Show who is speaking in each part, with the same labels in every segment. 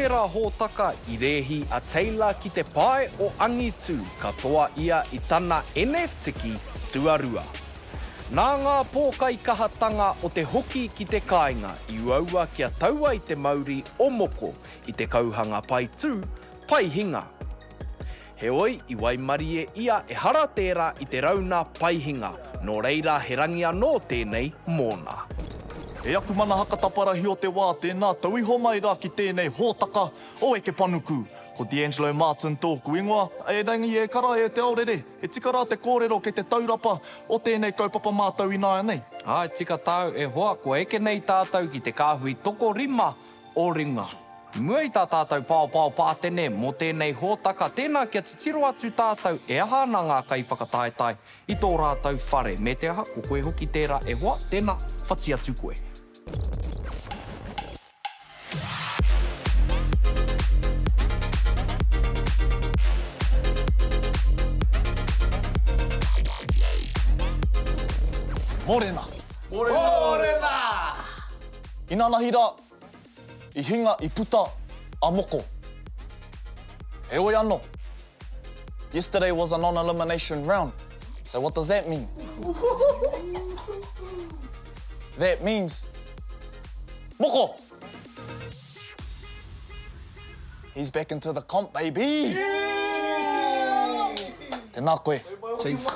Speaker 1: tērā hōtaka i rēhi a Taylor ki te pae o angitu ka toa ia i tana NFTiki tuarua. Nā ngā pōkaikahatanga o te hoki ki te kāinga i uaua kia tau ai te mauri o Moko i te kauhanga pai tū, pai hinga. Heoi, i waimarie ia ehara tērā i te rauna pai hinga, nō reira he rangi anō tēnei mōna.
Speaker 2: E aku mana haka taparahi o te wā, tēnā tau iho mai rā ki tēnei hōtaka o Eke Panuku. Ko D'Angelo Martin tōku ingoa, e Rangi e kara e Te Aorere, e tika rā te kōrero kei te taurapa o tēnei kaupapa mātou ināianei.
Speaker 1: Āe, tika tāu e hoa, kua eke nei tātou ki te kāhui tokorima o ringa. I mua i tā tātou paopao pātene mō tēnei hōtaka, tēnā kia titiro atu tātou e aha ana ngā kaiwhakataetae i tō rātou whare, me te aha, ko koe hoki tērā e hoa, tēnā, whati atu koe.
Speaker 2: Mōrena! Mōrena! Inanahi rā, I hinga, i puta a Moko. Heoi ano, yesterday was a non-elimination round, so what does that mean? That means Moko! He's back into the comp, baby! Tēnā koe, Chief.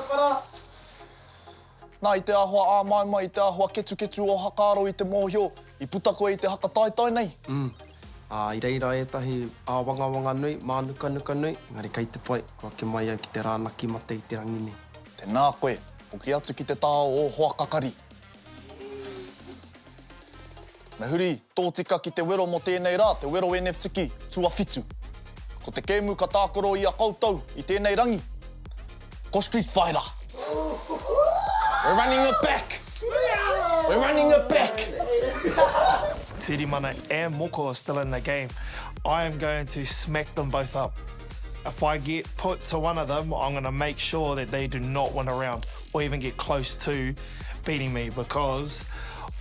Speaker 2: Nā, i te āhua āmaimai, i te āhua ketuketu o Hakaaro i te mōhio, i puta koe i te haka taetae nei.
Speaker 3: Mm. Ā, i reira ētahi āwangawanga nui, mānukanuka nui, engari kei te pai, kua ake mai au ki te rānaki mate i te rangi nei.
Speaker 2: Tēnā koe, hoki atu ki te taha o ō hoa kakari. Me huri tōtika ki te wero mō tēnei rā, te wero NFTiki tuawhitu. Ko te kēmu ka tākaro i a koutou i tēnei rangi, ko Street Fighter. We're running it back! We're running it back!
Speaker 4: Tirimana and Moko are still in the game. I am going to smack them both up. If I get put to one of them, I'm going to make sure that they do not win a round or even get close to beating me because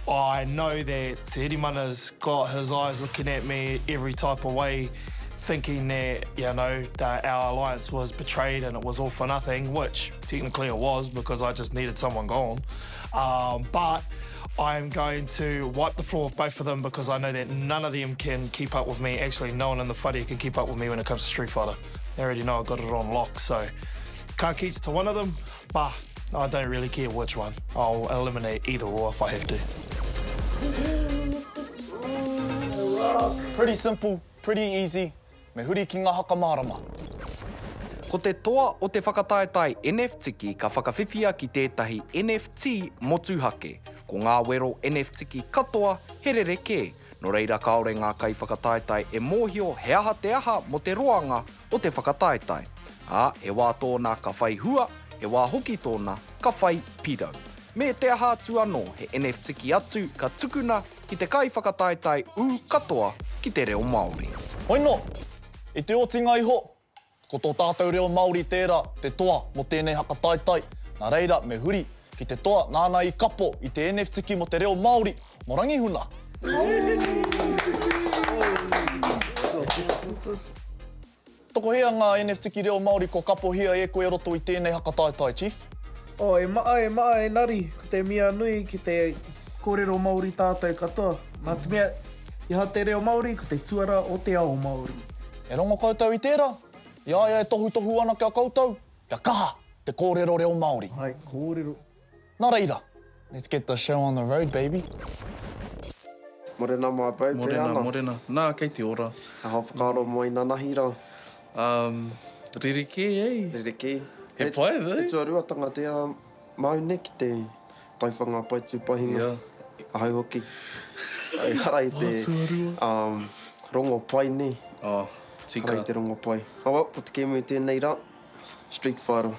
Speaker 4: I know that Te Hirimana's got his eyes looking at me every type of way, thinking that, you know, that our alliance was betrayed and it was all for nothing, which technically it was because I just needed someone gone. Um, but I'm going to wipe the floor with both of them because I know that none of them can keep up with me. Actually, no one in the whare can keep up with me when it comes to Street Fighter. They already know I got it on lock, so ka kite to one of them, but I don't really care which one. I'll eliminate either or if I have to.
Speaker 2: Pretty simple, pretty easy, me huri ki ngā haka mārama.
Speaker 1: Ko te toa o te whakataetae NFTiki ka whakawhiwhia ki tētahi NFT motuhake. Ko ngā wero NFTiki katoa he rerekē, nō reira kāore ngā kaiwhakataetae e mōhio he aha te aha mō te roanga o te whakataetae. Ā, he wā tōna ka whai hua, he wā hoki tōna ka whai pirau. Me te aha atu anō, he NFTiki atu ka tukuna ki te kaiwhakataetae ū katoa ki te reo Māori.
Speaker 2: Hoi nō, i te otinga iho, ko tō tātou reo Māori tērā, te toa mō tēnei haka taetae, nā reira me huri ki te toa nāna i kapo i te NFTiki mō te reo Māori, mō Rangihuna. Tokohia ngā NFTiki reo Māori kua kapohia e koe roto i tēnei haka taetae, Chief?
Speaker 5: Oh, e maa, e maa, enari, ko te mea nui ki te korero Maori tatou katoa. Na te mea, i aha te reo Maori, ko te tuara o te ao Maori.
Speaker 2: E rongo koutou i tērā? I a ia e tohutohu ana ki a koutou, kia kaha te kōrero reo Māori.
Speaker 5: Hai, kōrero.
Speaker 2: Nā reira, let's get the show on the road, baby.
Speaker 3: Morena my bro,
Speaker 6: Morena,
Speaker 3: ana.
Speaker 6: morena. Nā, kei te ora.
Speaker 3: Aha whakaaro mo inanahi ra.
Speaker 6: Um, rerekē, eh?
Speaker 3: Rerekē.
Speaker 6: He pai, eh?
Speaker 3: He tuaruatanga tērā māu nei ki te taiwhanga pae tūpahinga.
Speaker 6: Yeah.
Speaker 3: Ahau hoki. Ehara i te
Speaker 6: Oh, tuarua.
Speaker 3: um, rongo pai nei.
Speaker 6: Oh, tika.
Speaker 3: Ehara i te rongo pai. Oh well, ko te kēmu tēnei rā, Street Fighter.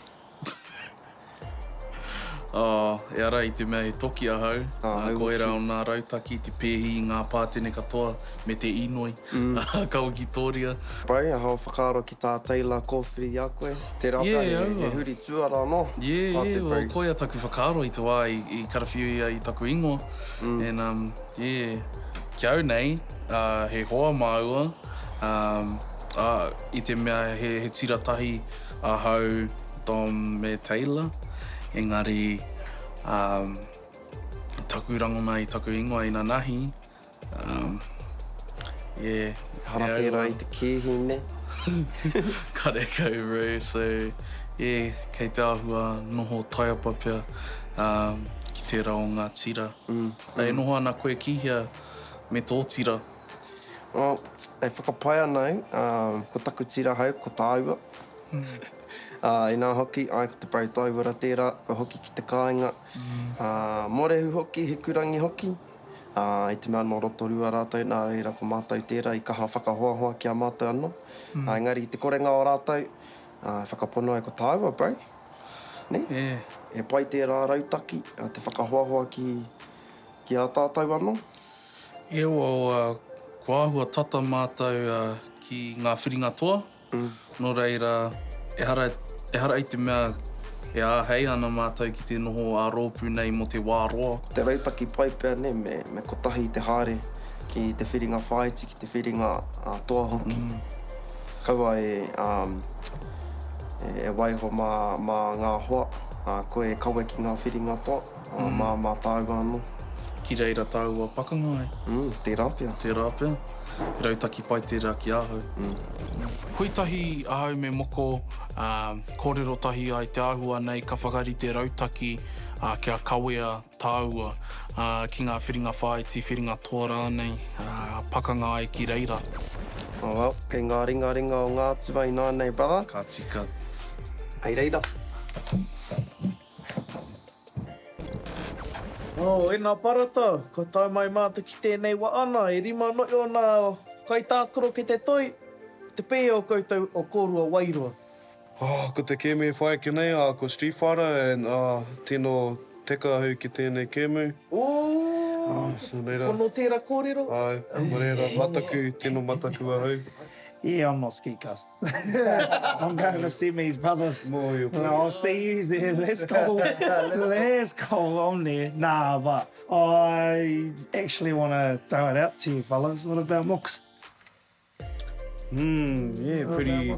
Speaker 6: Oh, ehara i te mea he toki ahau,
Speaker 3: Ahau
Speaker 6: koirā
Speaker 3: hoki.
Speaker 6: o nā rautaki te pēhi i ngā pātene katoa me te inoi, ka wikitōria.
Speaker 3: Pai, aha o whakaaro ki tā Taylor kōwhiri i a koe? Tērā pea
Speaker 6: Yeah,
Speaker 3: he, he
Speaker 6: aua.
Speaker 3: huri tuara anō
Speaker 6: Yeah,
Speaker 3: tā te
Speaker 6: yeah, well,
Speaker 3: Bro.
Speaker 6: koia taku whakaaro i te wā i, i karawhiu ia i taku ingoa. And, um, yeah, ki au nei, uh, he hoa māua. Ā, i te mea he, he tira tahi ahau, Dom me Taylor, engari, ā, taku rangona i taku ingoa inanahi, Um, yeah.
Speaker 3: Ehara tērā i te kēhi, nē?
Speaker 6: Karekau, bro. So, yeah, kei te āhua noho taiapa pea um, ki tērā o ngā tira. Mm. E noho ana koe ki hea me tō tira?
Speaker 3: Well, e whakapae ana au, um, ko taku tira hau, ko tāua. Mm. Uh, inā hoki, ai, ko te bro Taiwera tērā, kua hoki ki te kāinga. Mm. Uh, Mōrehu hoki, Hikurangi hoki. Ā, i te mea nō Rotorua rātou, nā reira ko mātou tērā i kaha whakahoahoa ki a mātou anō. Ā, engari i te korenga o rātou, ā, whakapono ai ko tāua, bro. Nē? He pai tērā rautaki, te whakahoahoa ki, ki a tātou anō.
Speaker 6: Yeah, well, kua āhua tata mātou ki ngā whiringa toa. Nō reira, ehara, ehara i te mea e āhei ana mātou ki te noho ā-rōpū nei mō te wā roa.
Speaker 3: Ko te rautaki pai pea nē, me, me kotahi te haere ki te whiringa whāiti, ki te whiringa toa hoki. Kaua e, e waiho mā, mā ngā hoa, koe e kawe ki ngā whiringa toa, mā, mā tāua anō.
Speaker 6: Ki reira tāua pakanga ai.
Speaker 3: Tērā pea.
Speaker 6: Tērā pea. He rautaki pai tērā ki ahau. Hui tahi ahau me Moko, ā, kōrero tahi ai te āhua nei ka whakarite rautaki, ā, kia kawea tāua, ā, ki ngā whiringa whāiti, whiringa toa rānei, ā, pakanga ai ki reira.
Speaker 3: Oh well, kei ngā ringaringa o ngā atua ināianei brother.
Speaker 6: Ka tika.
Speaker 3: Hei reira.
Speaker 5: Oh, ena Parata, kua tae mai mātou ki tēnei wa ana, e rima noio nā kaitākaro ki te toi, ko te pēhea o koutou o kōrua wairua.
Speaker 7: Oh, ko te kēmu e whai ake nei, ah, ko Street Fighter and ah, tino teka ahau ki tēnei kēmu.
Speaker 5: Ooh,
Speaker 7: so reira.
Speaker 5: Pono tēra kōrero.
Speaker 7: Ae, nō reira, mataku, tino mataku ahau.
Speaker 4: Yeah, I'm not scared cuz. I'm going to semis, brothers. I'll see you there. Let's go. Let's go. I'm there. Nah, but I actually want to throw it out to you, fellas. What about Mooks?
Speaker 7: Hmm, yeah, pretty,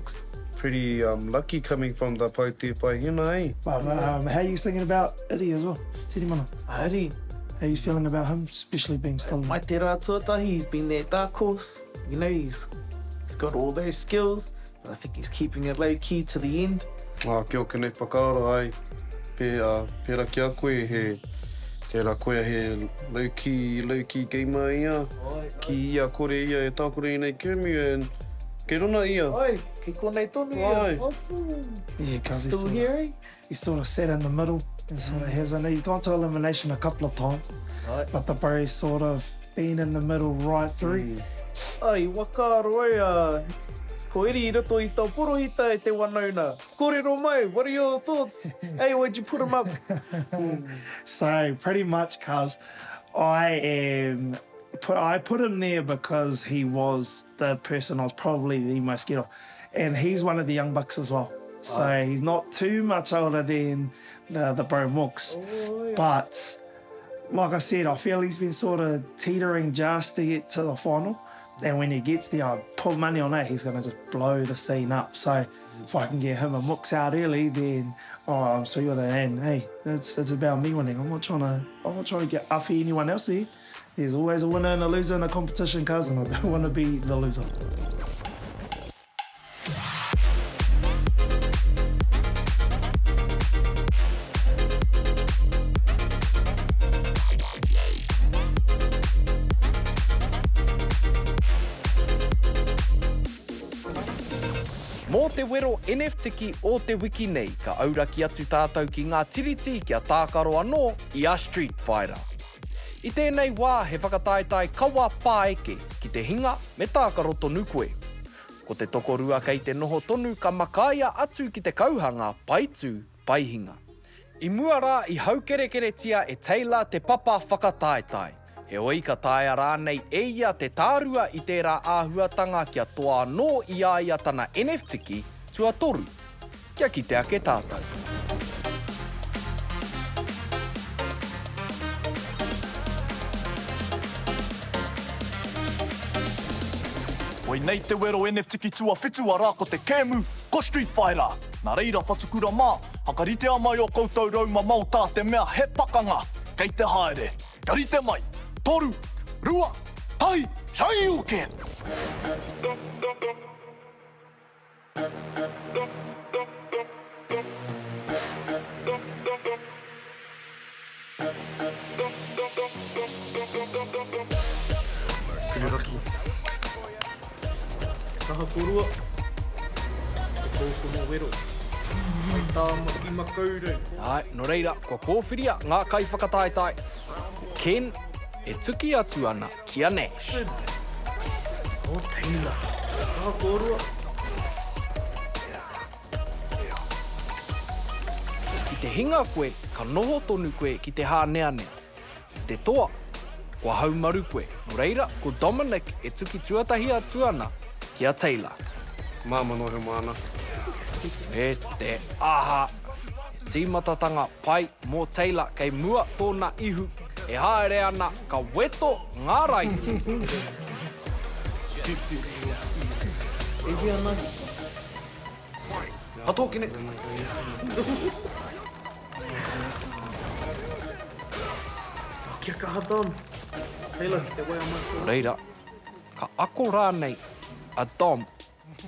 Speaker 7: pretty um, lucky coming from the Pautēpai Hina, eh?
Speaker 4: But um, how are you thinking about Eddie as well? Tirimana.
Speaker 5: Eddie.
Speaker 4: How are you feeling about him, especially being still...
Speaker 5: Mai te rā tuatahi, he's been there dark horse. You know, he's, he's got all those skills, but I think he's keeping it low key to the end.
Speaker 7: Ah, ki oku nei whakaaro, ai, pe, uh, pera ki a koe, he, tērā koea he low key, low key gamer ia, ki ia kore ia e tākore i nei kēmu, and kei runa ia.
Speaker 5: Ai, kei konei tonu ia.
Speaker 7: Ai.
Speaker 4: Yeah, cause
Speaker 5: Still here, eh?
Speaker 4: He sort of sat in the middle and sort of hasn't. He's gone to elimination a couple of times,
Speaker 5: Right.
Speaker 4: but the bro's sort of been in the middle right through.
Speaker 5: Mm. Ai, whakaaro ai a ko Eri i roto i tō porohita e te wanauna. Kōrero mai, what are your thoughts? Hey, where'd you put him up?
Speaker 4: So pretty much, cuz I am put I put him there because he was the person I was probably the most scared of. And he's one of the young bucks as well. So he's not too much older than the, the bro Mooks.
Speaker 5: Oh, yeah.
Speaker 4: But like I said, I feel he's been sort of teetering just to get to the final. And when he gets there, I put money on it, he's going to just blow the scene up. So if I can get him and Mooks out early, then oh, I'm sweet with it. And hey, it's, it's about me winning. I'm not trying to I'm not trying to get uffy anyone else there. There's always a winner and a loser in a competition, cousin. I don't want to be the loser.
Speaker 1: Mō te wero NFTiki o te wiki nei, ka auraki atu tātou ki ngā tiriti kia tākaro anō i a Street Fighter. I tēnei wā he whakataetae kawa pāeke, ki te hinga me tākaro tonu koe. Ko te tokorua kei te noho tonu ka makaia atu ki te kauhanga pai tū, pai hinga. I mua rā i haukerekeretia e Taylor te papa whakataetae. Heoi ka taea rānei e ia te tārua i tērā āhuatanga kia toa anō i a ia tana NFTiki tuatoru. Kia kite ake tātou.
Speaker 2: Koinei te wero NFTiki tuawhitu arā ko te kēmu, ko Street Fighter. Nā reira whatukura mā, hakaritea mai ō koutou rau mamao tā te mea he pakanga kei te haere. Kia rite mai! Toru! Rua! Tahi! Shoryuken!
Speaker 5: Pureraki. Kaha korua. Te kōkono wero. Mai Tāmaki Makaurau.
Speaker 1: Āe, nō reira, kua kōwhiria ngā kaiwhakataetae. Ko Ken e tuki atu ana ki a Nash.
Speaker 5: Ko Taylor. Kaha kōrua.
Speaker 1: Ki te hinga koe, ka noho tonu koe ki te hāneanea. Ki te toa, kua haumaru koe. Nō reira, ko Dominic e tuki tuatahi atu ana ki a Taylor.
Speaker 7: Māmā noa he māna.
Speaker 1: Me te aha! He tīmatatanga pai mō Taylor kei mua tōna ihu e haere ana ka weto ngā raiti.
Speaker 5: E hia ana?
Speaker 7: Ka tōkene!
Speaker 5: Kia kaha Dom. Taylor, te wea mai.
Speaker 1: Nō reira, ka ako rānei a Dom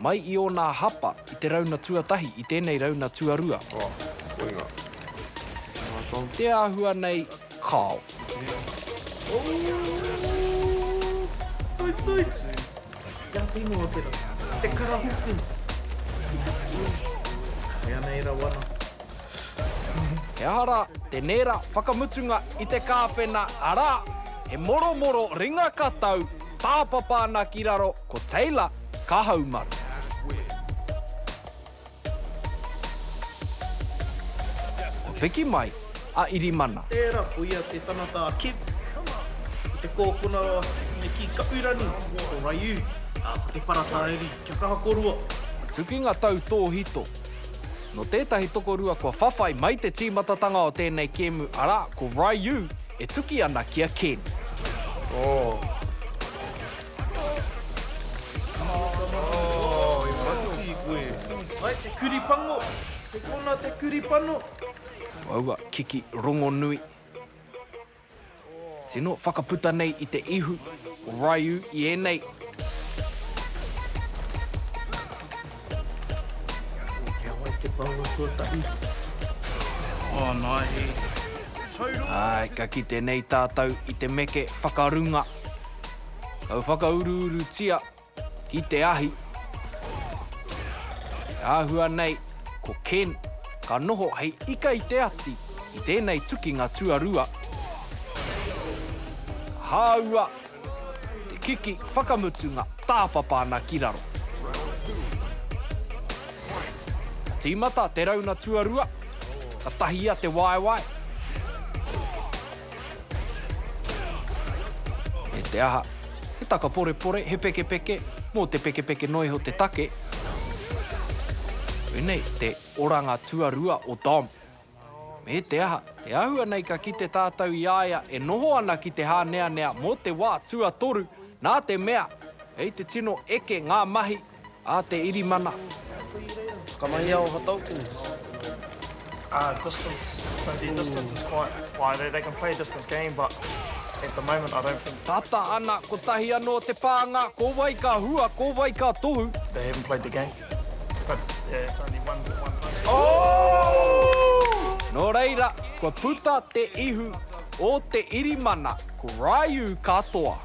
Speaker 1: mai i ōna hapa i te rauna tuatahi i tēnei rauna tuarua?
Speaker 7: Oh, koinga.
Speaker 1: Te āhua nei, kāo.
Speaker 5: Oh! Toits, toits! Kia tino tera. Te karahuku. Mea nei rawa na.
Speaker 1: He aha rā te nēra whakamutunga i te kāwhena, arā, he moromoro ringa katau, tāpapa ana ki raro, ko Taylor ka haumaru. Kua piki mai a Irimana.
Speaker 5: Tērā, ko ia te tangata a Kip, ko te kōkona me kī kaurani, ko Raiu, ā, ko te Paratairi, kia kaha korua.
Speaker 1: Tukinga tautōhito. Nō tētahi tokorua kua whawhai mai te tīmatatanga o tēnei kēmu, arā, ko Raiu e tuki ana ki a Ken.
Speaker 7: Oh. Oh, i mati koe.
Speaker 5: Ai, te kuri pango. Te kona te kuri pano.
Speaker 1: Aua kiki rongonui. Tino whakaputa nei i te ihu o Raiu i ēnei.
Speaker 5: Kia wai te paunga tuatahi.
Speaker 6: Oh, naihi.
Speaker 1: Āe, ka kite nei tātou i te meke whakarunga. Kau whakauruurutia ki te ahi. Te āhua nei, ko Ken ka noho hei ika i te ati i tēnei tukinga tuarua. Ka hāua te kiki whakamutunga tāpapa ana ki raro. Ka tīmata te rauna tuarua, ka tahia te waewae. Me te aha, he takaporepore, he pekepeke, mō te pekepeke noa iho te take. Koinei te oranga tuarua o Dom. Me te aha, te āhua nei ka kite tātou i a ia e noho ana ki te hāneanea mō te wā tuatoru, nā te mea, kei te tino eke ngā mahi a te irimana.
Speaker 3: Whakamahia o Hatokins.
Speaker 4: Uh, distance. So their distance is quite, well, they, they can play a distance game, but at the moment I don't think...
Speaker 1: Tata ana, kotahi anō te pānga, ko wai ka hua, ko wai ka tohu.
Speaker 4: They haven't played the game, but yeah, it's only one, one punch.
Speaker 1: Oh! Nō reira, kua puta te ihu o te irimana, ko Raiu ka toa.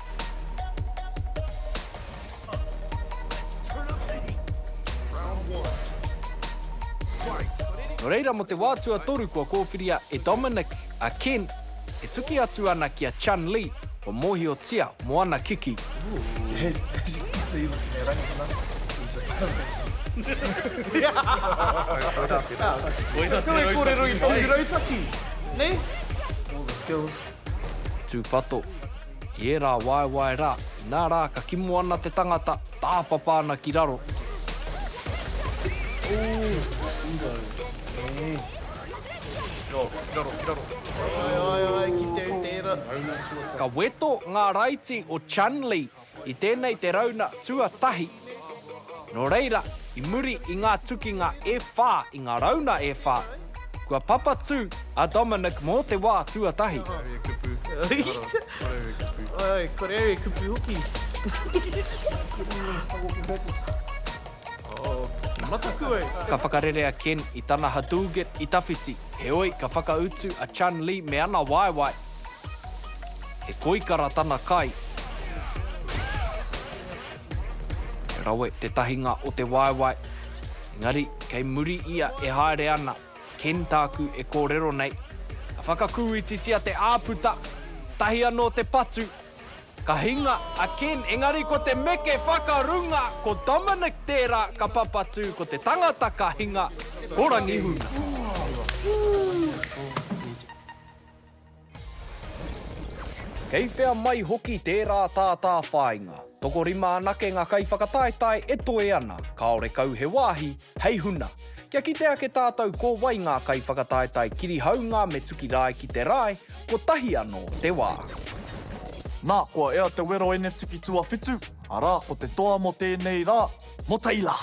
Speaker 1: Nō reira mō te wā tuatoru kua kōwhiria e Dominic a Ken e tuki atu ana ki a Chun Li kua mōhiotia mō ana kiki. Tūpato. I ērā waewae rā, inā rā ka kimo ana te tangata, tāpapa ana ki raro. Ka weto ngā raiti o Chun-Li. I tēnei te rauna tuatahi, nō reira, i muri i ngā tukinga e whā i ngā rauna e whā, kua papatū a Dominic mō te wā tuatahi. Ka whakarere a Ken i tana Hadouken i tawhiti, heoi ka whakautu a Chun Li me ana waewae. He koikara tana kai. He rawe te tahinga o te waewae. Engari, kei muri ia e haere ana, Ken tāku e kōrero nei. Ka whakakūititia te āputa, tahi anō te patu. Ka hinga a Ken, engari ko te meke whakarunga, ko Dominic tērā ka papatū, ko te tangata ka hinga, ko Rangihuna. Kei whea mai hoki tērā tātāwhāinga? Tokorima anake ngā kaiwhakataetae e toe ana, kāore kau he wāhi hei huna. Kia kite ake tātou ko wai ngā kaiwhakataetae kirihaunga me tuki rae ki te rae, kotahi anō te wā.
Speaker 2: Nā, kua ea te wero NFTiki tuawhitu, arā, ko te toa mō tēnei rā, mō Taylor!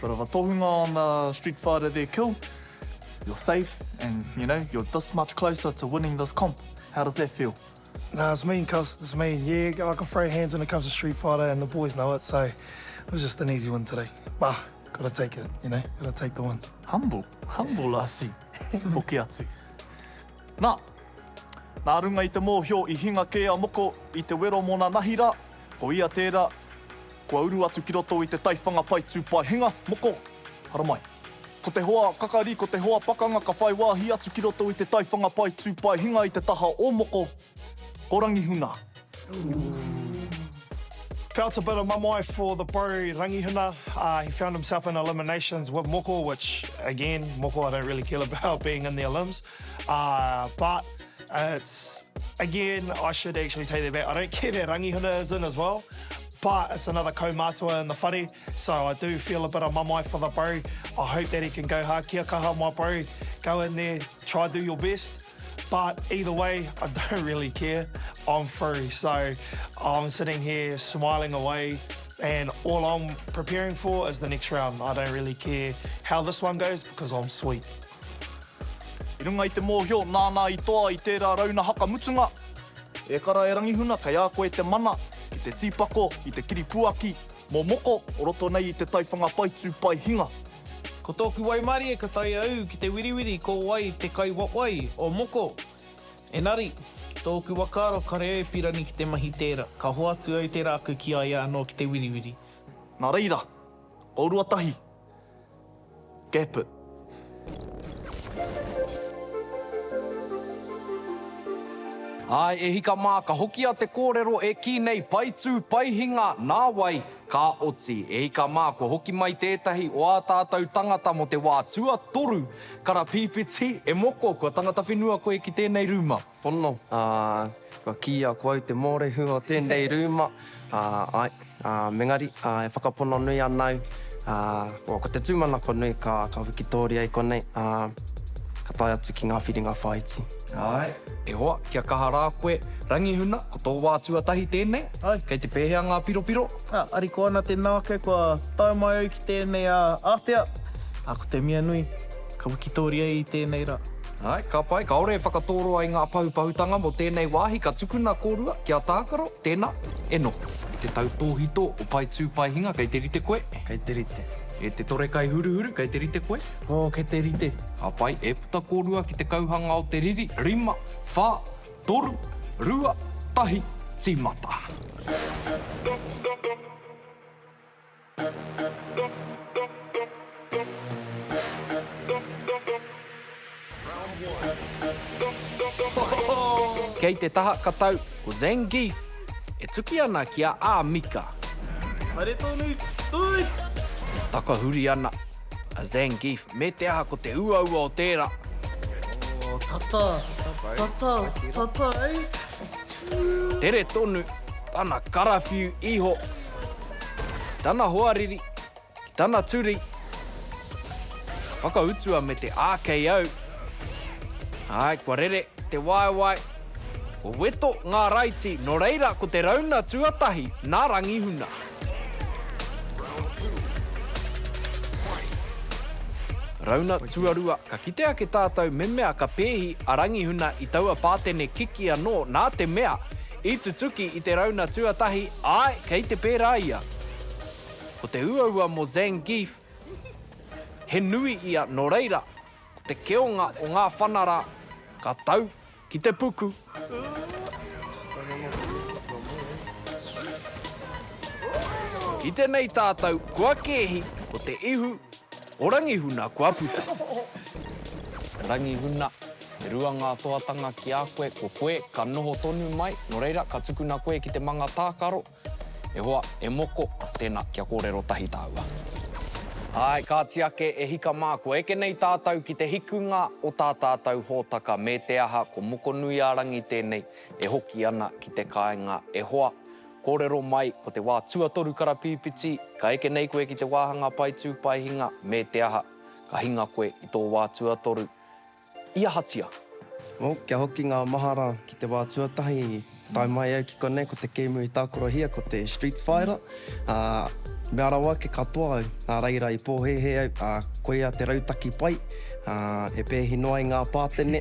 Speaker 2: Bit of a tohunga on the Street Fighter there kill. You're safe and, you know, you're this much closer to winning this comp. How does that feel?
Speaker 4: Nah, it's mean, cuz. It's mean. Yeah, I can throw hands when it comes to Street Fighter and the boys know it, so it was just an easy win today. Bah, gotta take it, you know, gotta take the wins.
Speaker 2: Humble, humble I see. Hoki atu. Nā, nā runga i te mōhio i hinga kē a Moko i te wero mō nanahi rā, ko ia tērā, Kua uru atu ki roto i te taiwhanga pae tū pae hinga, moko, haramai. Ko te hoa kakari, ko te hoa pakanga ka whai wāhi atu ki roto i te taiwhanga pae tū pae hinga i te taha o Moko, ko Rangihuna.
Speaker 4: Felt a bit of mamae for the bro Rangihuna, he found himself in eliminations with Moko, which again, Moko I don't really care about being in the elims, but it's again, I should actually take that back, I don't care that Rangihuna is in as well, But it's another kaumātua in the whare, so I do feel a bit of mamae for the bro. I hope that he can go hard. Kia kaha my bro, go in there, try do your best. But either way, I don't really care. I'm through, so I'm sitting here smiling away and all I'm preparing for is the next round. I don't really care how this one goes because I'm sweet.
Speaker 2: I runga i te mōhio nāna i toa i tērā rauna haka mutunga, E kara e Rangihuna kei a koe te mana ki te tīpako i te kiripuaki mō Moko o roto nei i te taiwhanga pai tū pai hinga.
Speaker 5: Ko tōku waimarie ka tae au ki te wiriwiri ko wai te kaiwawai o Moko. Enari, tōku whakaaro kare au pirani ki te mahi tēra, ka hoatu au te rākau ki a ia anō ki te wiriwiri.
Speaker 2: Nā reira, kōrua tahi, Gap it.
Speaker 1: Āe, e hika mā, ka hokia te kōrero e kī nei pai tū, pai hinga, nā wai, ka oti. E hika mā, kua hoki mai tētahi o ā tātou tangata mō te wā tuatoru. Karapīpiti, e moko, kua tangata whenua koe ki tēnei rūma.
Speaker 3: Pono, ā, kua kīia ko au te mōrehu o tēnei rūma, ā, āe, ā, mengari, ā, e whakapono nui ana au, ā, ko, ko te tūmanako nui ka, ka wikitōria i konei, ā, ka tae atu ki ngā whiringa whāiti.
Speaker 1: Āe, e hoa, kia kaha rā koe. Rangihuna, ko tō wā tuatahi tēnei?
Speaker 5: Āe.
Speaker 1: Kei te pēhea ngā piropiro?
Speaker 5: Ā, ariko ana te nākau kua tae mai au ki tēnei, ā, ātea, ā, ko te mea nui, Ka wikitoria i tēnei rā.
Speaker 1: Āe, ka pai. Kāore e whakatōroa i ngā pahupahutanga mō tēnei wāhi, ka tukuna kōrua kia tākaro, tēnā, e noho. I te tautōhito o Pae Tū Pae Hinga, kei te rite koe?
Speaker 3: Kei te rite.
Speaker 1: E te tore kai huruhuru, kei te rite koe?
Speaker 5: Oh, kei te rite.
Speaker 1: Ka pai, e puta kōrua ki te kauhanga o te riri, rima, whā, toru, rua, tahi, tīmata. Kei te taha katau ko Zangief e tuki ana ki a Āmika.
Speaker 5: Haere tonu, toots!
Speaker 1: Takahuri ana a Zangief me te aha ko te uaua o tērā.
Speaker 5: Oh, tata, tata, tata, eh?
Speaker 1: Tere tonu tana karawhiu iho. Tana hoariri, ki tana turi, ka whakautua me te RKO. Āe, kua rere. te waewae. Kua weto ngā raiti, nō reira ko te rauna tuatahi nā Rangihuna. Rauna tuarua, ka kite ake tātou memea ka pēhi a Rangihuna i taua pātene kiki anō nā te mea i tutuki i te rauna tuatahi, āe, kei te pērā ia. Ko te uaua mō Zangief, he nui ia nō reira, ko te keonga o ngā whanara ka tau Ki te puku. Kite nei tātou kua kēhi ko te ihu o Rangihuna kua puta. Rangihuna, e rua ngā toatanga ki a koe, ko koe ka noho tonu mai, nō reira ka tukuna koe ki te manga tākaro, E hoa, e moko, tēnā, kia kōrero tahi tāua. Āe, kāti ake, e hika mā, kua eke nei tātou ki te hikunga o tā tātou hōtaka, me te aha, ko Mokonuiārangi tēnei e hoki ana ki te kāinga. E hoa, kōrero mai, ko te wā tuatoru karapīpiti, ka eke nei koe ki te wāhanga pae tū pae hinga, me te aha, ka hinga koe i tō wā tuatoru. I ahatia?
Speaker 3: Well, kia hoki ngā mahara ki te wā tuatahi i tae mai au ki konei, ko te kēmu i tākarohia ko te Street Fighter, ā, mea rawa ake katoa au, nā reira i pōhēhē au, ā, koia te rautaki pai, ā, e pēhi noa i ngā pātene,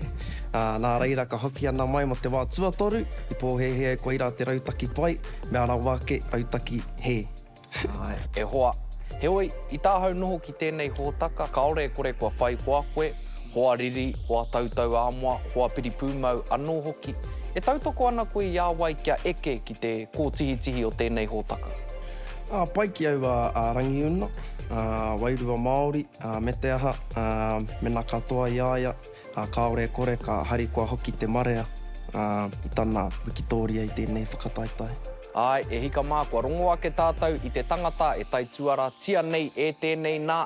Speaker 3: ā, nā reira ka hoki ana mai mō te wā tuatoru, i pōhēhē au koirā te rautaki pai, mea rawa ake, rautaki hē.
Speaker 1: Āe, e hoa. Heoi, i tāhau noho ki tēnei hōtaka, kāore e kore kua whai hoa koe, hoa riri, hoa tautau ā-moa, hoa piri pūmau anō hoki. E tautoko ana koe i a wai kia eke ki te kōtihitihi o tēnei hōtaka?
Speaker 3: Ā, pai ki au a Rangiuna, a Wairua Māori, me te aha, mena katoa i a ia, Ā, kāore e kore ka harikoa hoki te marea i tana wikitōria i tēnei whakataetae.
Speaker 1: Āe, e hika mā, kua rongo ake tātou i te tangata e taituaratia nei e tēnei nā,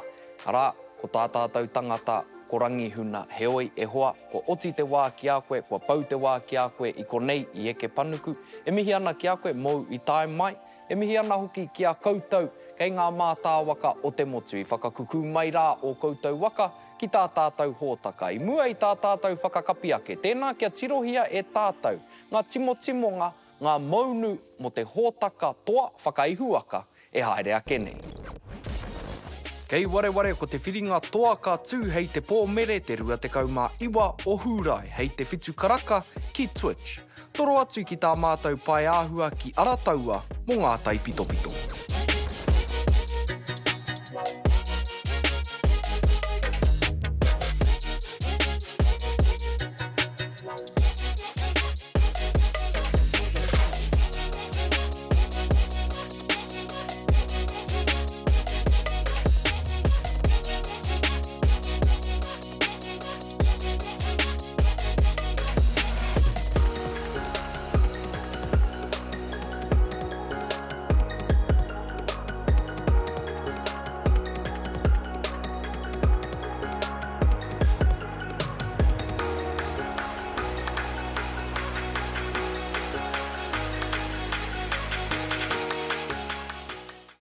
Speaker 1: arā, ko tā tātou tangata, ko Rangihuna. Heoi, e hoa, kua oti te wā ki a koe, kua pau te wā ki a koe i konei, i eke panuku. E mihi ana ki a koe mōu i tae mai, e mihi ana hoki ki a koutou kei ngā mātāwaka o te motu i whakakukū mai rā ō koutou waka ki tā tātou hōtaka. I mua i tā tātou whakakapi ake, tēnā kia tirohia e tātou ngā timotimonga, ngā mounu mō te hōtaka toa whakaihuwaka e haere ake nei. Kei wareware ko te whiringa toa ka tū hei te pō Mere te 29 o Hūrae hei te whitu karaka ki Twitch. Toro atu ki tā mātou paeāhua ki Arataua mō ngā taipitopito.